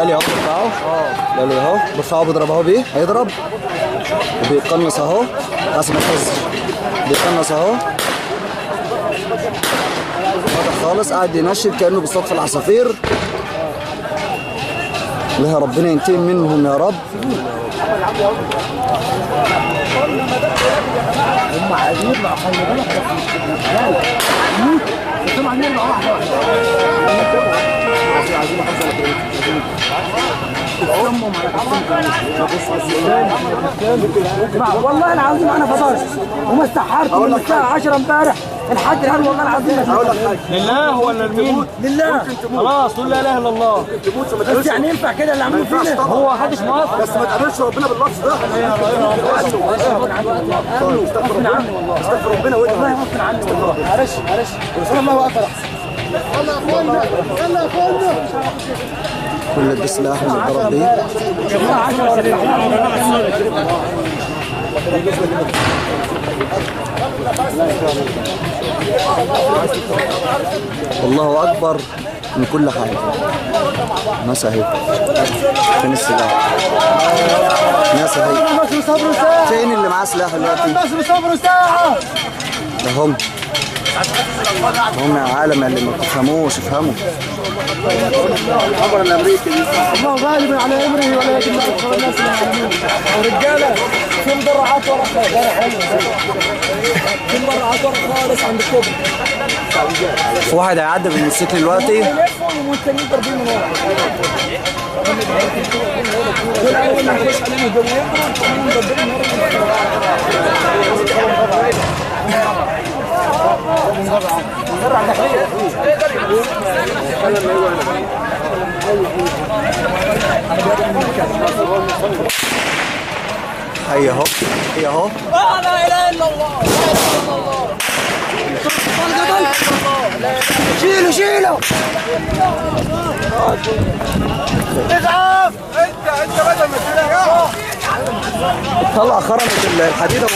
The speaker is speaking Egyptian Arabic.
الالي اهو بتاعه. الالي اهو، بص اهو بيضرب اهو بيه، هيضرب وبيقنص اهو، بس ما تهزش، بيقنص اهو. واضح خالص، قاعد ينشد كانه بيصطاد في العصافير. لها ربنا ينتقم منهم يا رب. هم عايزين يطلعوا، خلي بالك، بس هم عايزين يطلعوا واحدة واحدة. والله العظيم انا فطرت وما استحرت من الساعة 10 امبارح لحد الان، والله العظيم. هقول لك حاجة، لله ولا لمين؟ لله. خلاص قول لا اله الا الله. بس يعني ينفع كده اللي عملوه فينا؟ هو محدش موافق، بس ما تقابلش ربنا باللفظ ده. استغفر ربنا، استغفر ربنا، والله غصب عني والله. معلش معلش، بس انا الله اكبر احسن. يلا يا اخوانا، يلا يا اخوانا. كل ده سلاح اللي اتضرب بيه. الله اكبر من كل حاجة. ناس اهي، فين السلاح؟ ناس اهي، فين اللي معاه سلاح دلوقتي؟ ده هم يا عالم اللي ما بتفهموش افهموا. الخبر الامريكي دي الله غالب على امره ولكن اكثر الناس لا يعلمون. ورجاله في مدرعات ورا خالص، في مدرعات ورا خالص عند الكوبري. في واحد هيعدي بالموتوسيكل دلوقتي. يلفوا والتانيين ضاربين من ورا. دول اول ما يخش عليهم دول يضربوا، والتانيين ضاربين من ورا. هيا اهو، هيا اهو. لا اله الا الله، لا اله الا الله. شيلوا شيلوا. ازعاف انت بدل ما تشيلها طلع خرمت الحديدة.